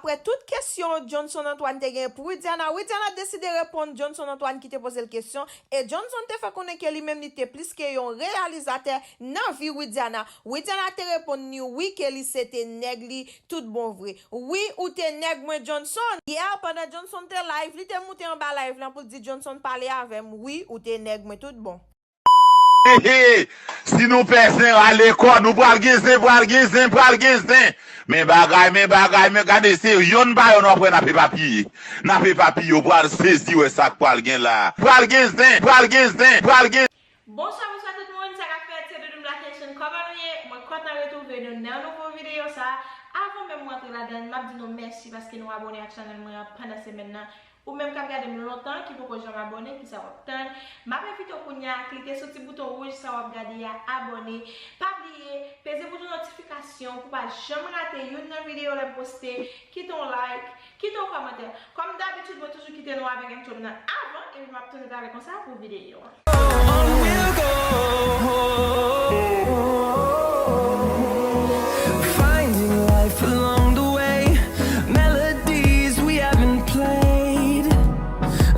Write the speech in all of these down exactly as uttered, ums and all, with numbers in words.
Apre tout kesyon Johnson Antoine te gen pou Widiana, Widiana deside reponn Johnson Antoine ki te poze l kesyon, e Johnson te fè konnen ke li menm li te plis ke yon reyalizatè nan vi Widiana. Widiana te reponn li wi ke li se te nèg li tout bon vre. Wi, ou te nèg mwen Johnson. Yè, pandan Johnson te live, li te moute anba live lan pou l di Johnson pale avè m. Wi, ou te nèg mwen tout bon. Hehe, si nou pè zen rale kò nou, pral gen zen, pral gen zen, pral gen zen. Men bagay, men bagay, men gade se yonn pa yonn w ap wè n ap epapiye. N ap epapiye, w pral sezi wè sa k pral gen la. Pral gen zen, pral gen zen, pral gen. Bonswa, bonswa tout moun, sa k ap fèt, se Doudoune Black Haitian, kòman nou ye? Mwen kontan retwouve nou nan nouvo videyo sa. Avan menm mwen antre ladan l, m ap di nou mèsi paske nou abòne ak chanèl mwen an pandan semèn nan. Ou menm k ap gade m lontan, ki poko janm abòne, kisa w ap tann? M ap envite w kounye a, klike sou ti bouton wouj sa w ap gade a, abòne. Pa bliye, peze bouton notifikasyon pou w pa janm rate youn nan videyo lè m poste. Kite yon like, kite yon kòmantè. Kòm dabitid, mwen toujou kite nou avèk intro m nan avan, epi m ap tounen talè konsa pou videyo a. Finding life along the way, melodies we haven't played.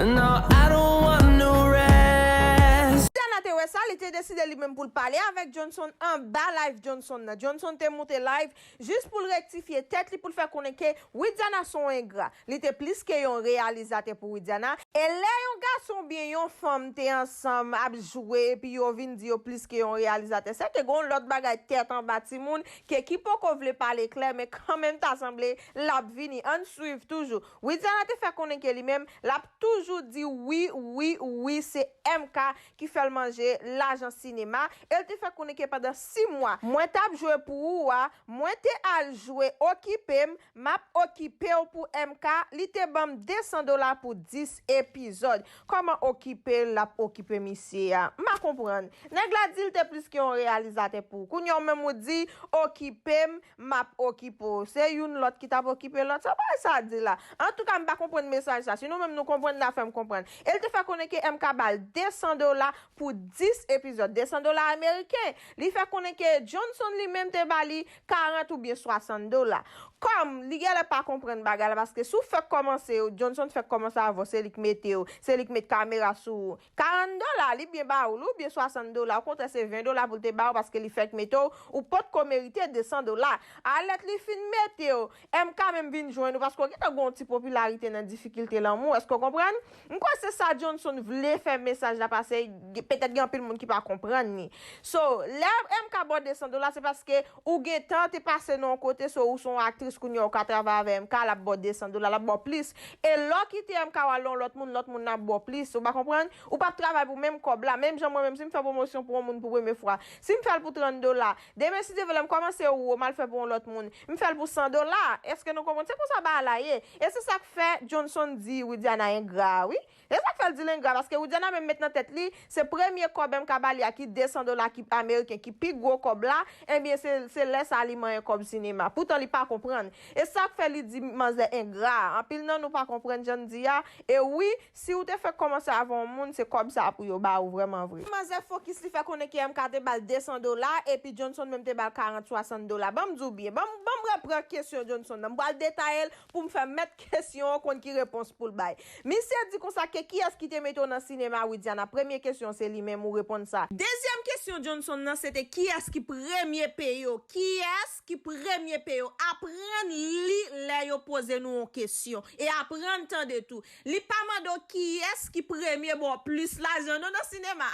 No, I don't want no rest. Dana te wè sa, li te deside li menm pou l pale avèk Johnson anba live Johnson nan. Johnson te moute live jis pou l rektifye tèt li, pou l fè konnen ke Widiana se yon engra. Li te plis ke yon reyalizatè pou Widiana. E lè yon gason oubyen yon fanm te ansanm ap jwe epi yo vin di yo plis ke yon reyalizatè, sèke gen yon lòt bagay tèt anba timoun ke ki poko vle pale klè, men kanmenm ta sanble l ap vini. Ann swiv toujou. Widiana te fè konnen ke li menm, l ap toujou di wi, wi, wi, se M K ki fè l manje lajan sinema. E l te fè konnen ke pandan sis mwa, mwen t ap jwe pou ou a, mwen te al jwe Okipe m, m ap okipe w pou M K, li te ban m de san dola pou dis epizòd. Kòman okipe l ap okipe misye a? M pa konprann. Nèg la di l te plis ke yon reyalizatè pou ou. Kounye a ou menm ou di, okipe m, m ap okipe w. Se youn lòt ki t ap okipe lòt. Sa bagay sa di la? Antouka, m pa konprann mesaj sa. Si nou menm nou konprann, n a fè m konprann. E l te fè konnen ke M K ba l de san dola pou dis epizòd, de san dola ameriken. Li fè konnen ke Johnson li menm te ba li karant oubyen swasant dola. Kòm li genlè pa konprann bagay la, paske si w fèk kòmanse, Johnson fèk kòmanse avè w, se li k mete w, se li k met kamera sou ou. Karant dola, li byen ba ou l, oubyen swasant dola, okontrè se ven dola pou l te ba ou paske li fèk mete w, ou potko merite de san dola. Alèt li fin mete w, M K menm vin jwenn ou paske w gentan gen yon ti popilarite nan difikilte lanmou, èske w konprann? M kwè se sa Johnson vle fè mesaj la pase, petèt gen anpil moun ki pa konprann li. So, lè M K ba w de san dola, se paske ou gentan te pase nan yon kote, so ou se yon aktris kounye a ou ka travay avè M K, l ap ba w de san dola, l ap ba w plis. E lè w kite M K w al yon lòt moun, lòt moun nan ap ba w plis, ou pa konprann? Ou p ap travay pou menm kòb la, menm jan mwen menm, si m fè pwomosyon pou yon moun pou premye fwa, si m fè l pou trant dola, demen si Dye vle m kòmanse wo, m al fè pou yon lòt moun, m fè l pou san dola, èske nou konprann? Se konsa bagay la ye. E se sa k fè Johnson di Widiana engra a wi. E sa k fè l di l engra, paske Widiana menm met nan tèt li, se premye kòb M K ba li a ki de san dola ki ameriken, ki pi gwo kòb la, ebyen se, se lè sa li manyen kòb sinema. Poutan li pa konprann. E sa k fè li di manzè engra a. Anpil nan nou pa konprann jan n di a. E wi, si w te fèk kòmanse avè yon moun, se kòb sa pou yo ba ou vrèman vre. Manzè fokis li fè konnen ke M K te ba l de san dola, epi Johnson menm te ba l karant, swasant dola. Ban m di w byen, ban m, ban m reprann kesyon Johnson nan. M pral detaye l pou m fè mèt kesyon an konn ki repons pou l bay. Misye di konsa ke kiyès ki te mete w nan sinema Widiana? Premye kesyon se li menm ou reponn sa. Dezyèm kesyon Johnson nan se te kiyès ki premye peye w? Kiyès ki premye peye w? Aprann li lè yo poze nou yon kesyon. E aprann tande tou. Li pa mande w kiyès ki premye ba w plis lajan non nan sinema.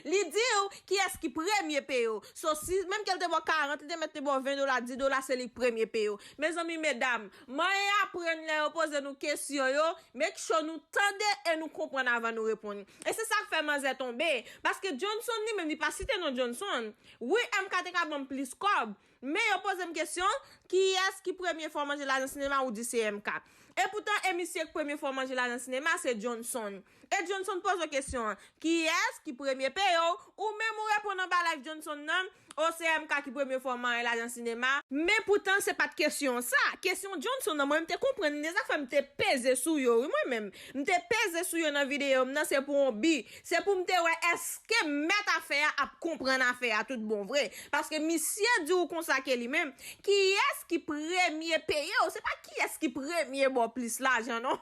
Li di w kiyès ki premye peye w. So si menm ke l te ba w karant, li te mèt te ba w ven dola, dis dola, se li k premye peye w. Mezanmi medam, manyen aprann lè yo poze nou kesyon yo, make sure nou tande e nou konprann avan nou reponn. E se sa k fè manzè tonbe. Paske Johnson li menm li pa site non Johnson. Wi, M K te ka ban m plis kòb. Men yo poze m kesyon, kiyès ki premye fè w manje lajan sinema, ou di se M K. E poutan e misye k premye fè w manje lajan sinema, se Johnson. E Johnson poze w kesyon an, kiyès ki premye peye w? Ou menm ou reponn anba live Johnson nan, o se M K ki premye fè w manyen lajan sinema. Men poutan se pa t kesyon sa. Kesyon Johnson nan mwen m te konprann li, e sa k fè m te peze sou yo wi mwen menm. M te peze sou yo nan videyo m nan, se pou yon bi. Se pou m te wè èske mèt afè a ap konprann afè a tout bon vre. Paske misye di w konsa ke li menm, kiyès ki premye peye w, se pa kiyès ki premye ba w plis lajan, non.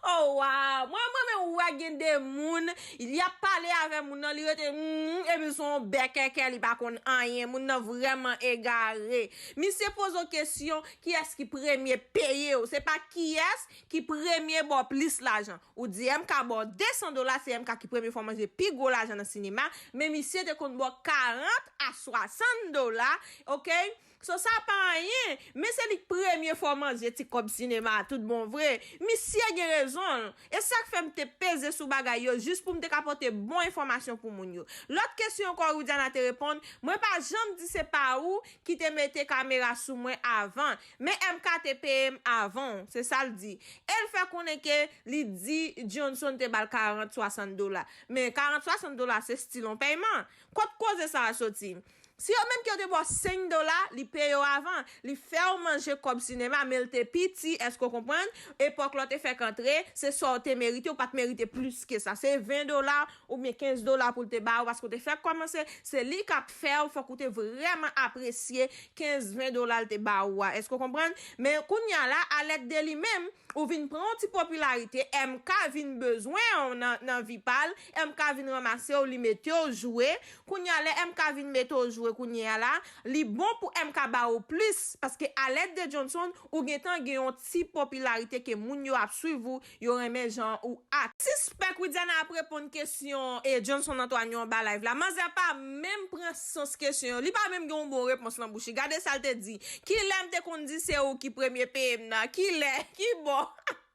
Oh, wow! Mwen, mwen menm wè gen de moun, li ap pale avè moun nan, li rete, mm, epi se yon bèkèkè, li pa konn anyen. Moun nan vrèman egare. Misye poze w kesyon, kiyès ki premye peye w? Se pa kiyès ki premye ba w plis lajan. Ou di M K ba w de san dola, se M K ki premye fè w manje pi gwo lajan nan sinema, men misye te konn ba w karant a swasant dola, oke? So, sa pa anyen, men se li k premye fè w manje ti kòb sinema a tout bon vre. Misye gen rezon l. E sa k fè m te peze sou bagay yo jis pou m te ka pote bon enfòmasyon pou moun yo. Lòt kesyon ankò Widiana te reponn, mwen pa janm di se pa ou ki te mete kamera sou mwen avan, men M K te peye m avan w, se sa l di. E l fè konnen ke li di Johnson te ba l karant, swasant dola. Men karant, swasant dola se still yon pèyman. Kot koze sa a soti? Si yo menm ke yo te ba w senk dola, li peye w avan, li fè w manje kòb sinema, men l te piti, èske w konprann? Epòk la w te fèk antre, se sa w te merite, ou pa t merite plis ke sa. Se ven dola oubyen kenz dola pou l te ba w, paske w te fèk kòmanse, se li k ap fè w, fòk ou te vrèman apresye kenz, ven dola l te ba ou a. Èske w konprann? Men kounye a la, alèd de li menm, ou vin pran yon ti popilarite, M K vin bezwen w nan, nan vi pa l, M K vin ranmase w, li mete w jwe. Kounye a, lè M K vin mete w jwe kounye a la, li bon pou M K ba ou plis, paske alèd de Johnson, ou gentan gen yon ti popilarite ke moun yo ap swiv ou, yo renmen jan ou ak. Sispèk Widiana ap reponn kesyon e Johnson Antoine yo anba live la. Manzè pa menm pran sans kesyon yo. Li pa menm gen yon bon repons nan bouch li. Gade sa l te di. Kilè m te konn di se ou ki premye peye m nan? Kilè? Ki bò?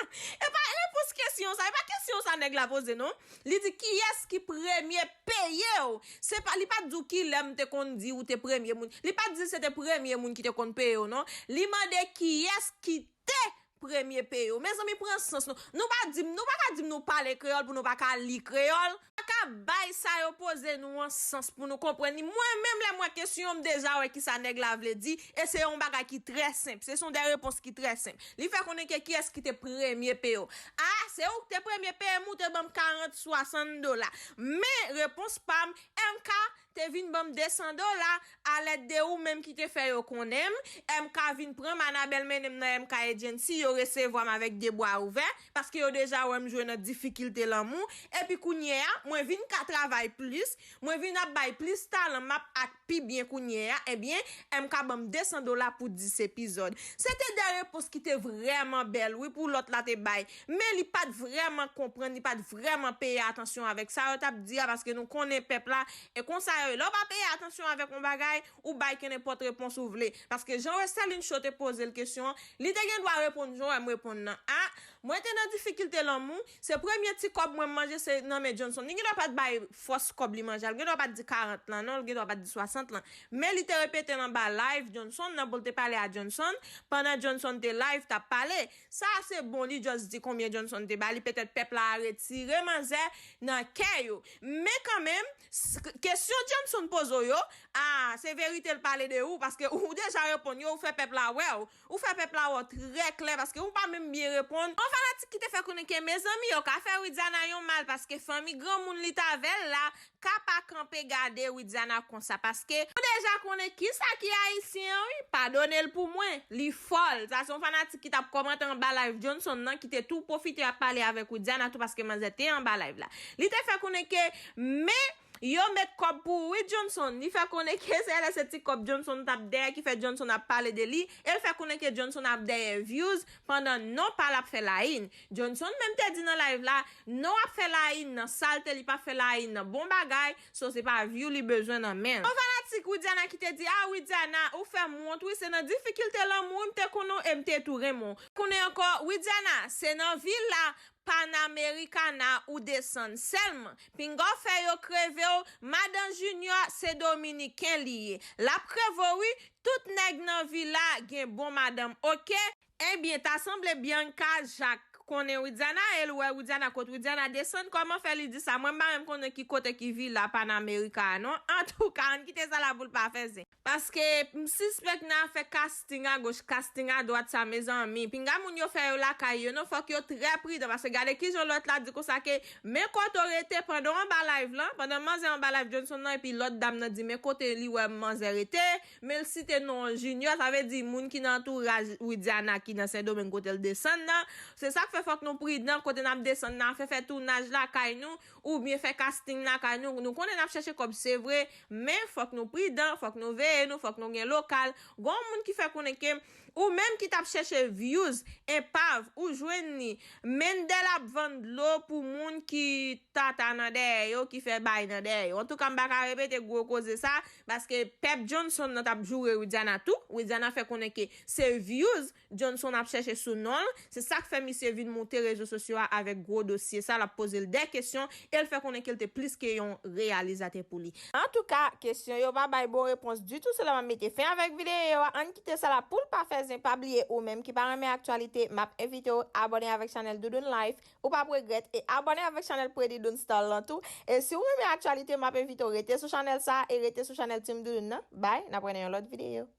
E pa repons kesyon sa. E pa kesyon sa nèg la poze, non. Li di kiyès ki premye peye w? Se pa, li pa t di w kilè m te konn di ou te premye moun. Li pa t di se te premye moun ki te konn peye w, non. Li mande kiyès ki te premye peye w. Mezanmi, pran sans nou. Nou pa di m, nou pa ka di m nou pale kreyòl pou nou pa ka li kreyòl. Pa ka bay sa yo poze nou an sans pou nou konprann li. Mwen menm, lè m wè kesyon an, m deja wè kisa nèg la vle di, e se yon bagay ki trè senp. Se son de repons ki trè senp. Li fè konnen ke kiyès ki te premye peye w. A, se ou ki te premye peye m, ou te ban m karant, swasant dola. Men, repons pa m, M K te vin ban m de san dola, alèd de ou menm ki te fè yo konnen m. M K vin pran m, Anabèl mennen m nan M K Agency, yo resevwa m avèk de bra ouvè, paske yo deja wè m jwe nan difikilte lanmou. Epi kounye a, mwen vin ka travay plis, mwen vin ap bay plis talan, m ap ak pi byen kounye a. Ebyen, M K ban m de san dola pou dis epizòd. Se te de repons ki te vrèman bèl, wi, pou lòt la te bay. Men li pa t vrèman konprann, li pa t vrèman peye atansyon avèk sa yo t ap di a, paske nou konnen pèp la, e konsa yo ye. Lè w pa peye atansyon avèk yon bagay, ou bay kenenpòt repons ou vle. Paske jan Westerlin Show te poze l kesyon an, li te gen dwa reponn jan w wè m reponn nan. A, mwen te nan difikilte lanmou, se premye ti kòb mwen m manje, se nan men Johnson. Li gen dwa pa t bay fòs kòb li manje a, li gen dwa pa t di karant lan, non, li gen dwa pa t di swasant lan. Men li te repete l anba live Johnson nan pou l te pale a Johnson, pandan Johnson te live, t ap pale. Sa a se bon, li just di konbyen Johnson te ba li, petèt pèp la a retire manzè nan kè yo. Men kanmenm, s-, kesyon Johnson poze w yo, a, se verite l pale de ou, paske ou deja reponn yo, ou fè pèp la wè w, ou fè pèp la wè w trè klè, paske ou pa menm byen reponn. Yon fanatik ki te fè konnen ke, mezanmi, yo ka fè Widiana yon mal, paske fanmi granmoun li t avè l la, ka pa kanpe gade Widiana konsa, paske nou deja konnen kisa ki ayisyen an, wi, padone l pou mwen, li fòl. Sa se yon fanatik ki t ap kòmante anba live Johnson nan, ki te tou pwofite ap pale avèk Widiana tou, paske manzè te anba live la. Li te fè konnen ke, men, yo met kòb pou ou, wi, Johnson. Li fè konnen ke se lè se ti kòb Johnson t ap dèyè ki fè Johnson ap pale de li, e l fè konnen ke Johnson ap dèyè views pandan non pa l ap fè layin. Johnson menm te di nan live la, non ap fè layin nan salte, li pa fè layin nan bon bagay, so se pa view li bezwen nan men l. Yon fanatik Widiana ki te di, a Widiana, ou fè m wont wi, se nan difikilte lanmou wi m te konnen w e m te tou renmen w. Konnen ankò, Widiana, se nan vi la, Panamericana ou desann sèlman. Pinga w fè yo kreve w, madan Junior se dominiken li ye. L ap kreve w wi, tout nèg nan vi la gen bon madanm, oke? Ebyen, ta sanble Bianca Jacques konnen Widiana e l wè Widiana kot Widiana desann. Kòman fè li di sa? Mwen m pa menm konnen ki kote ki vila Panamerica a non. Antouka, ann kite sa la pou l pa fè zen. Paske m sispèk nan afè casting agoch, casting adwat sa, mezanmi. Pinga moun yo fè yo lakay yo non, fòk yo trè pridan. Paske gade kijan lòt la di konsa ke men kote w rete pandan w anba live lan, pandan manzè anba live Johnson nan, epi lòt dam nan di men kote li wè manzè rete, men l site non Junior, sa vle di moun ki nan antouraj Widiana ki nan Sendomeng kote l desann nan. Se sa k fè fòk nou pridan kote n ap desann nan, fè, fè tounaj lakay nou, oubyen fè casting lakay nou. Nou konnen n ap chèche kòb, se vre, men fòk nou pridan, fòk nou veye nou, fòk nou gen lokal. Gon moun ki fè konnen ke ou menm ki t ap chèche views, enpav, ou jwenn li. Mendel ap vann dlo pou moun ki tata nan dèyè yo, ki fè bay nan dèyè yo. Antouka, m pa ka repete gwo koze sa, paske pèp Johnson nan t ap joure Widiana tou. Widiana fè konnen ke se views Johnson ap chèche sou non l. Se sa k fè misye vin moute rezo sosyo a avèk gwo dosye sa, l ap poze l de kesyon e l fè konnen ke l te plis ke yon reyalizatè pou li. Antouka, kesyon yo pa bay bon repons ditou, se la m ap mete fen avèk videyo a. Ann kite sa la pou l pa fè zen. Pa bliye, ou menm ki pa renmen aktyalite, m ap envite w abòne avèk chanèl Doudoune Life. Ou p ap regrèt. E abòne avèk chanèl Pretty Doon Star lan tou. E si w renmen aktyalite, m ap envite w rete sou chanèl sa e rete sou chanèl Team Doudoune nan. Bye, n ap wè nan yon lòt videyo.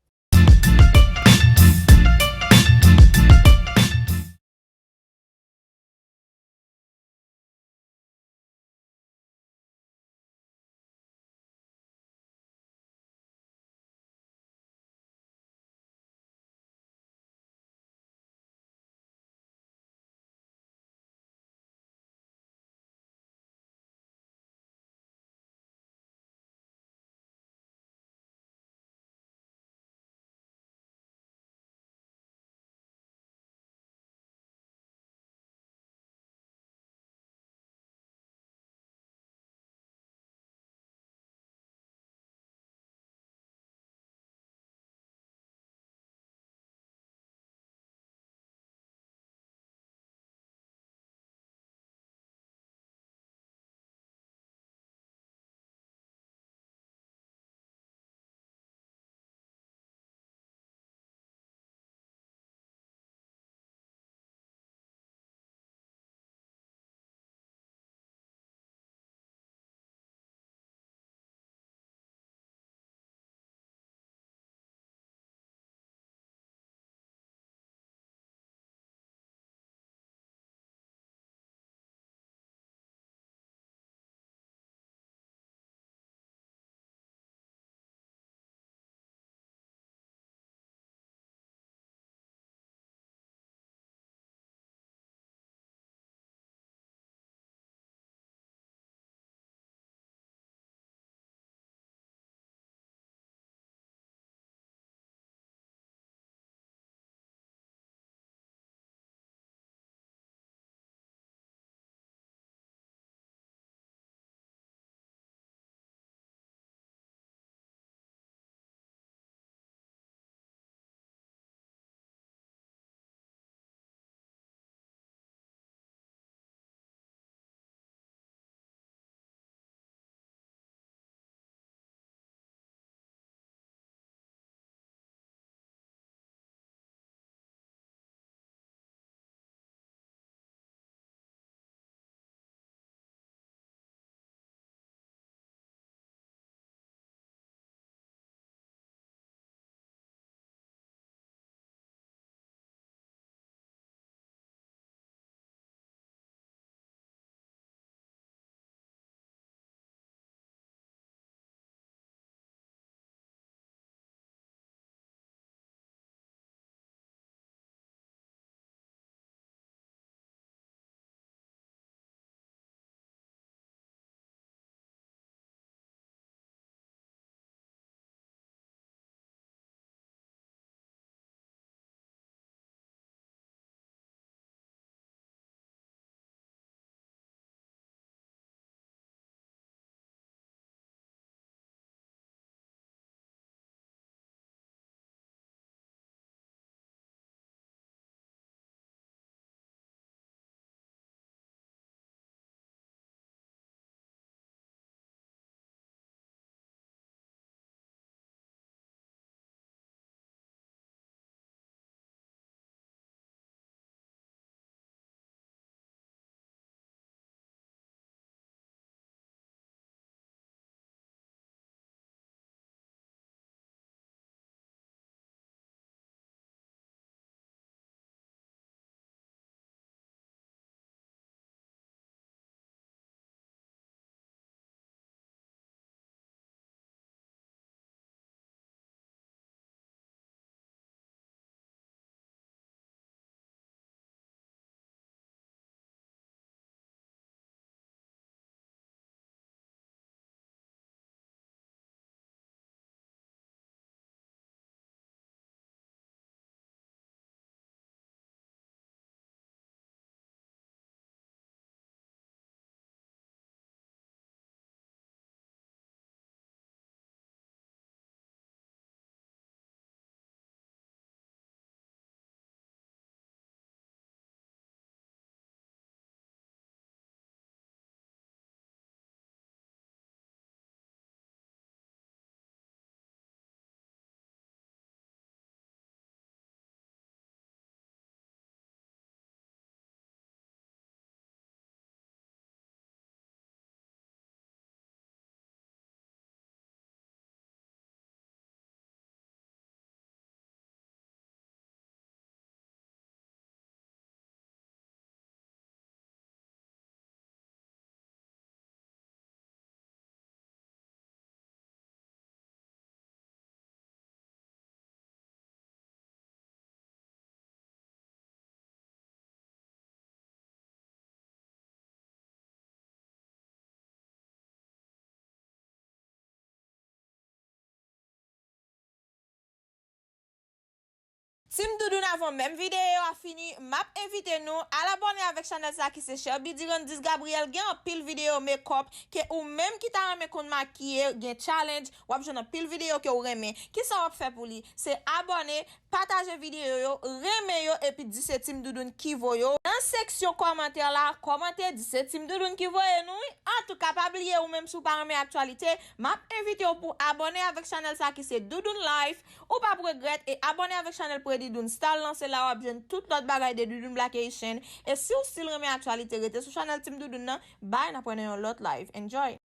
Team Doudoun, avan menm videyo a fini, m ap envite nou al abòne avèk chanèl sa ki se Sherby Dirandis Gabriel. Gen anpil videyo makeup ke ou menm ki ta renmen konn makiye, gen challenge, w ap jwenn anpil videyo ke ou renmen. Kisa w ap fè pou li? Se abòne, pataje videyo yo, renmen yo, epi di se Team Doudoun ki voye w. Nan seksyon kòmantè la, kòmante, di se Team Doudoun ki voye nou, wi. Antouka, pa bliye, ou menm si w pa renmen aktyalite, m ap envite w pou abòne avèk chanèl sa ki se Doudoun Life. Ou p ap regrèt, e abòne avèk chanèl Predi Doun Style lan, se la w ap jwenn tout lòt bagay de Doudoun Black Haitian. E si w still renmen aktyalite, rete sou chanèl Team Doudoun nan. Bye, n ap wè nan yon lòt live. Enjoy!